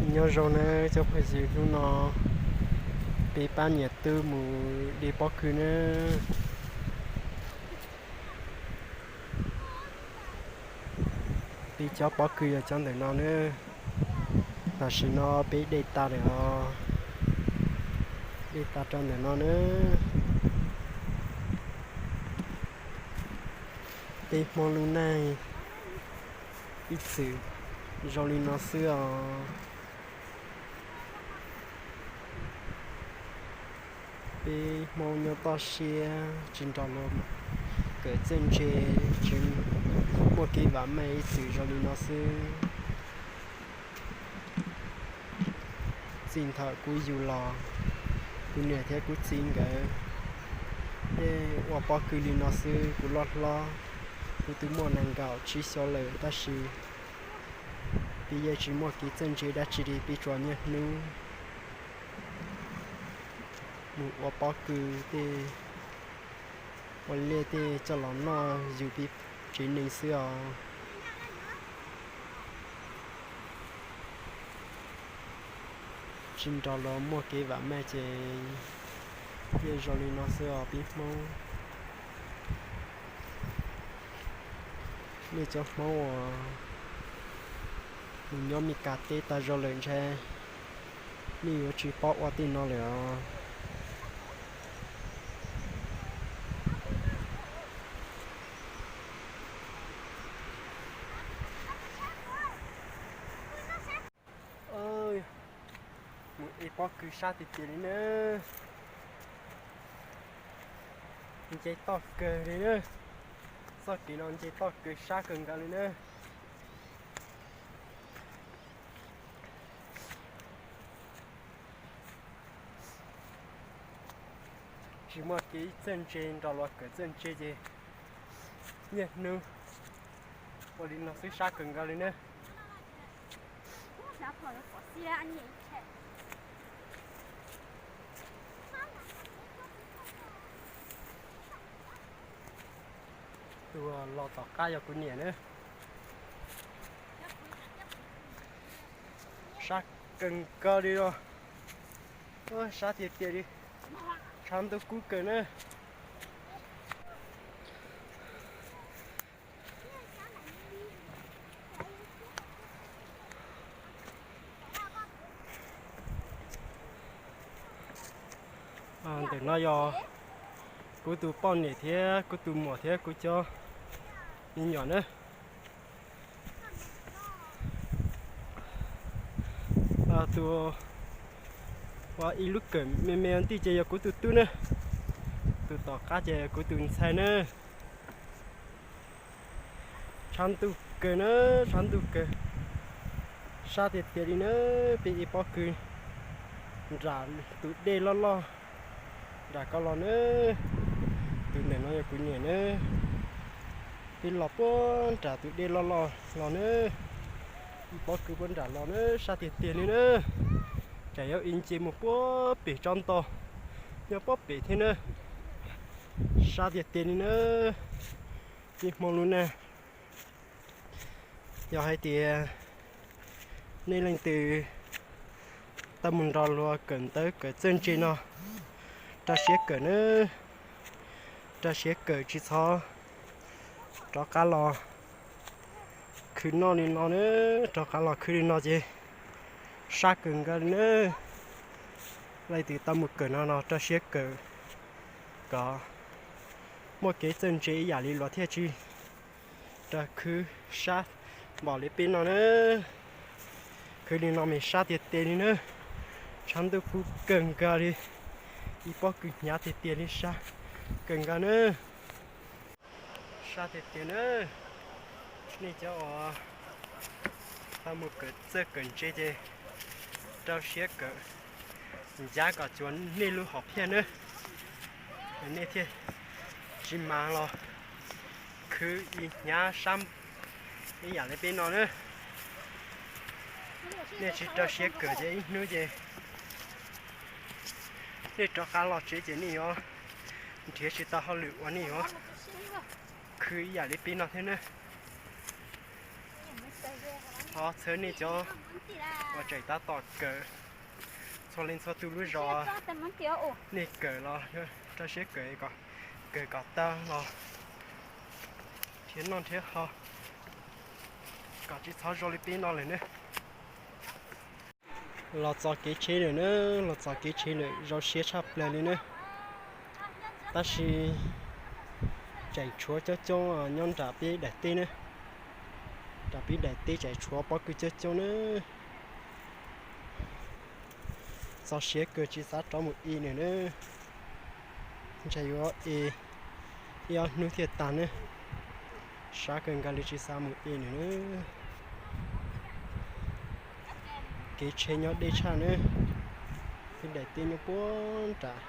Nyob zoo nawb cov phooj ywg, hnub no peb pab niam tub mus de pob kws nawb. Peb cov pob kws yog cov ntawm no nawb. Tam sim no peb de tas lawm os. De tas rau ntawm no nawb. Peb Hmoob lub neej ib txwm zoo li no xwb os. Peb Hmoob nyob toj siab tsis nrog luag kawm txawj ntse, tsis muaj kev vam meej, ib txwm zoo li no xwb. Txij thaum kuv yug los, kuv niam thiab kuv txiv nkawd yeej ua pob kws li no xwb. Kuv loj hlob, kuv twb muaj nees nkaum tsib xyoo lawm, tab sis peb yeej tsis muaj kev txawj ntse dab tsi li, peb tsuas niaj hnub mus ua pob kws tej, ua liaj tej coj los noj yug peb tsev neeg xwb os. Tsis nrog luag muaj kev vam meej ces yeej zoo li no xwb os peb Hmoob. Nej cov Hmoob uas mus nyob Mes Kas teb tag zog lawm ntshe nej yuav tsis paub ua tej no lawm os. Mus ev pob kws sab tiag tiag li nawb. Nce toj kawg li nawb. Txoj kev no nce toj kawg, sab kawg nkaus li nawb. Tsis muaj kev txawj ntse nrog luag kawm txawj ntse ces niaj hnub ua li no xwb, sab kawg nkaus li nawb. Tus los tom qab yog kuv niam nawb. Sab kawg nkaus li os. Sab tiag tiag li. Tshav ntuj kub kawg nawb. Ntawm no yog kuv tus poj niam thiab kuv tus muam thiab kuv cov me nyuam nawb. Tus ua ib lub kawm me me ntij ces yog kuv tus tub nawb. Tus tom qab ces kuv tus ntxhais nawb. Tshav ntuj kawg nawb, tshav ntuj kawg. Sab tiag tiag li nawb, peb ev pob kws nram tus dej loj loj nram ko los nawb. Tus ntawm no yog kuv niam nawb. Peb los puag nram tus dej loj loj los nawb. Ev pob kws puag nram los nawb, sab tiag tiag li nawb. Tsam yuav ev nce mus puag pem tsob ntoo nyob puag pem thiab nawb. Sab tiag tiag li nawb. Peb Hmoob lub neej, yog hais tias nej leej twg tau mus nrog luag kawm ntawv kawm txawj ntse no, rau siab kawm nawb. Rau siab kawm, tsis txhob rov qab los khwv noj li no nawb. Rov qab los khwv li no ces sab kawg nkaus li nawb. Leej twg tau mus kawm no no rau siab kawm kom muaj kev txawj ntse ib yam li luag thiaj tsis rau khwv sab npaum li peb no nawb. Khwv li no mas sab tiag tiag li nawb. Tshav ntuj kub kawg nkaus li, ib pob kws hnyav tiag tiag li, sab kawg nkaus nawb. Sab tiag tiag nawb. Nej cov uas tau mus kawm txawj kawm ntse ces rau siab kawm, ncav kom tsuas nej lub hom phiaj nawb, nej thiaj tsis mas los khwv ib hnyav sab ib yam li peb no nawb. Nej tsis rau siab kawm ces ib hnub ces nej rov qab los tsev ces nej yuav nrhiav tsis tau hauj lwm ua, nej yuav khwv ib yam li peb no thiab nawb. Txhawb nej cov uas tseem tab tom kawm, txhua leej txhua tus lub zos, nej kawm los yog rau siab kawm kom, kawm kom tau los nrhiav noj nrhiav haus, kom tsis txhob zoo li peb no lawm ne. Los txog kev tsheb lawm na, los txog kev tsheb lawm, zoo siab tshaj plaws li na. Tab sis tseem tshuav coob coob nyob nram peb daim teb na, nram peb daim teb tseem tshuav pob kws coob coob na. Txog siav kawg tsis xav rov mus i lawm na. Ntshe yuav i ib ob hnub thiaj tag ne. Sab kawg nkaus li tsis xav mus i lawm na. Kev tsheb nyob deb tshaj na. Peb daim teb nyob puag nram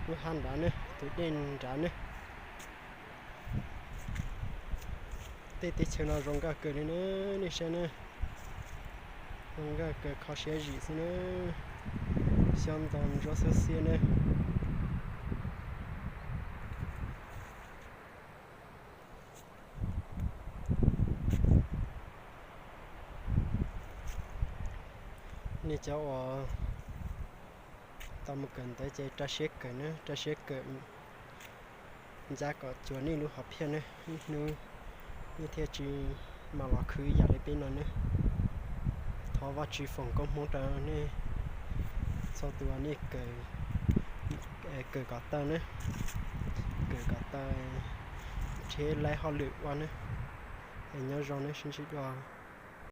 lub hav nrad ne, tus dej nrad ne. Tej teb chaws no zoo nkauj kawg li na, nej saib na. Zoo nkauj kawg, kho siab zim xwb na. Xyoob ntoo ntsuab xwb xiab na. Nej cov uas tau mus kawm ntawv ces rau siab kawm na, rau siab kawm ncaj kom cuag nej lub hom phiaj na, ib hnub nej thiaj tsis mam los khwv ib yam li peb no ne. Thov Vajtswv foom koob hmoov rau nej txhua tus uas nej kawm kom tau na, kawm kom tau, nrhiav laib hauj lwm ua na. Es nyob zoo na, sib ntsib dua.